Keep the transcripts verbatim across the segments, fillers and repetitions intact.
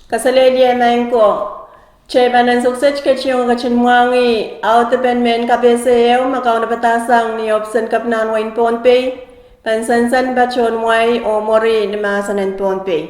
Kaselehlie maing ko. Kitail pahn sukset ketin mwangih audepen mehn kapehse ehu me kaunopadahsang ni ohpis en Kepinahn wehin Pohnpei, pahn sansal patohwan wai oh mwuri ni mahsen en Pohnpei.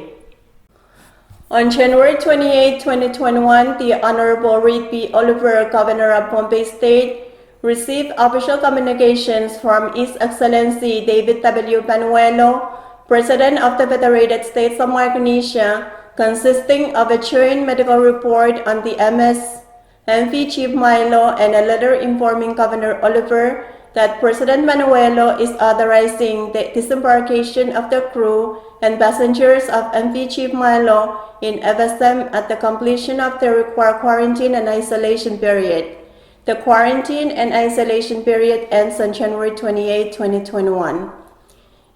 On January twenty-eighth, twenty twenty-one, the Honorable Reed P. Oliver, Governor of Pohnpei State, received official communications from His Excellency David W. Panuelo, President of the Federated States of Micronesia, consisting of a joint medical report on the M S M V Chief Milo and a letter informing Governor Oliver that President Panuelo is authorizing the disembarkation of the crew and passengers of M V Chief Milo in F S M at the completion of the required quarantine and isolation period. The quarantine and isolation period ends on January twenty-eighth, twenty twenty-one.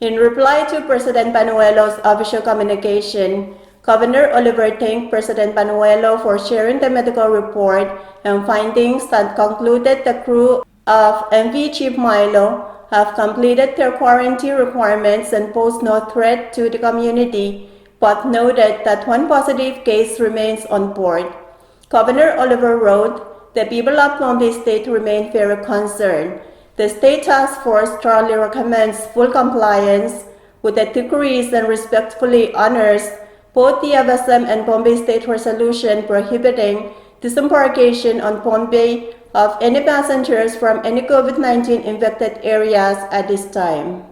In reply to President Panuelo's official communication, Governor Oliver thanked President Panuelo for sharing the medical report and findings that concluded the crew of M V Chief Milo have completed their quarantine requirements and pose no threat to the community, but noted that one positive case remains on board. Governor Oliver wrote, "The people of Pohnpei State remain very concerned. The State Task Force strongly recommends full compliance with the decrees and respectfully honors both the F S M and Pohnpei State resolution prohibiting disembarkation on Pohnpei of any passengers from any COVID nineteen infected areas at this time."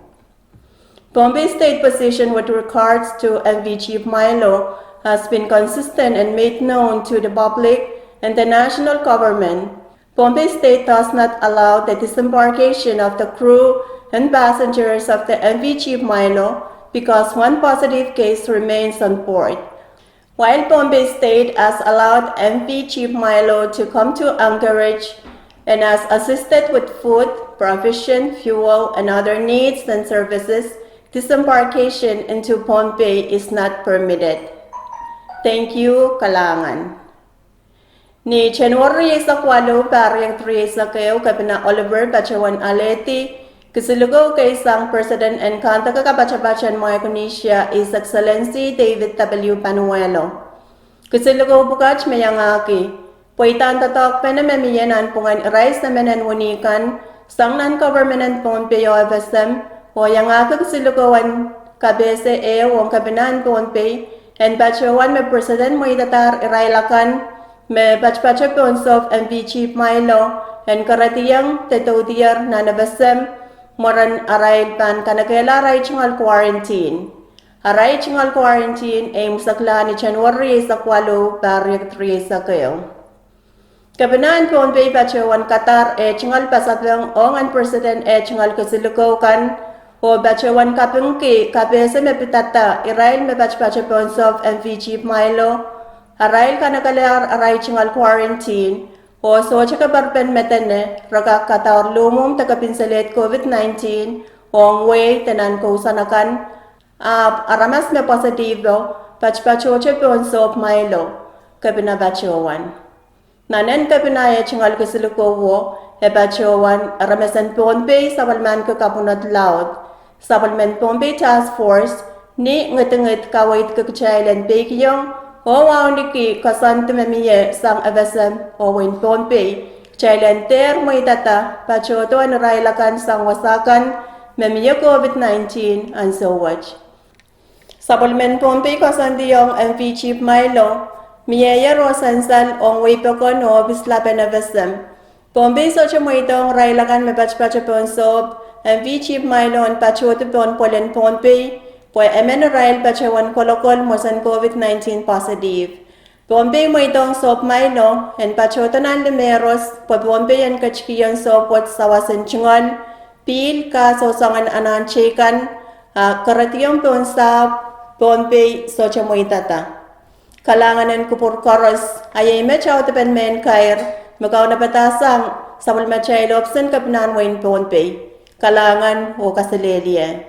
Pohnpei State position with regards to M V Chief Milo has been consistent and made known to the public and the national government. Pohnpei State does not allow the disembarkation of the crew and passengers of the M V Chief Milo because one positive case remains on board. While Pohnpei State has allowed M V Chief Milo to come to Anchorage and has assisted with food, provision, fuel, and other needs and services, disembarkation into Pohnpei is not permitted. Thank you, kalahngan. Ni January rieisek waluh, pahr riekid rieisek ehu, Kepina Oliver patohwan alehdi kisiluko kei sang President en Kandeke Kapatapat en Micronesia, His Excellency David W. Panuelo. Kisiluko pwukat me iangahki pweidahn doadoahkpene me mie nanpwungen irail semen en wini kan sang nan government en Pohnpei oh F S M, oh iangahki kisiluko en kapehse ehu ong Kepina en Pohnpei, en patohwan me President mweidadahr irail akan me patopato pohn sohp M V Chief Milo en kerediong de doudier nan F S M, mwurin arail pahn kanekehla arail tungoal quarantine. Arail tungoal quarantine imwiseklahn ni January rieisek waluh, pahr riekid rieisek ehu. Kepina en Pohnpei patohwan kadahr eh tungoal pasapeng ong en President eh tungoal kisiluko kan, oh patohwan kapingki kapehse me pidada irail me patopato pohn sohp M V Chief Milo, arail kanekelahr arail tungoal quarantine, oh sohte keperpen me dene re kak kadaur luhmwuhmw de kepinseled COVID nineteen ong wehi de nan kousoan akan, ahpw aramas me positive patopato pohn sohp Milo, Kepina patohwan. Nan en Kepina eh tungoal kisiluko, e patohwan aramas en Pohnpei sapwellimanki kapwunod laud. Sapwellimen Pohnpei Task Force ni ngidingid kaweidki kitail en peikiong oh wauneki koasoandi me mie sang F S M oh wehin Pohnpei. Kitail en dehr mweidada patohdo en irail akan sang wasa kan me mie COVID nineteen ansou wet. Sapwellimen Pohnpei koasoandiong M V Chief Milo, mieier oh sansal ong wehi pokon oh ohpis lap en F S M. Pohnpei sohte mweidohng irail akan me patopato pohn sohp M V Chief Milo en patohdi pohn pwelen Pohnpei, pwe emen irail patohwan kolokol mwomwen COVID nineteen positive. Pohnpei mweidohng sohp Milo en patohdo nan limehros pwe Pohnpei en ketikihong sohp wet sawas en tungoal, pihl, kahs oh soangen anahn teikan, a kerediong pohn sahpw, Pohnpei sohte mweidada. Kalahngan en kupwur koaros, a iei met audepen mehn kair me kaunopadahsang sapwellimatail ohpis en Kepinahn wehin Pohnpei. Kalahngan oh kaselehlie.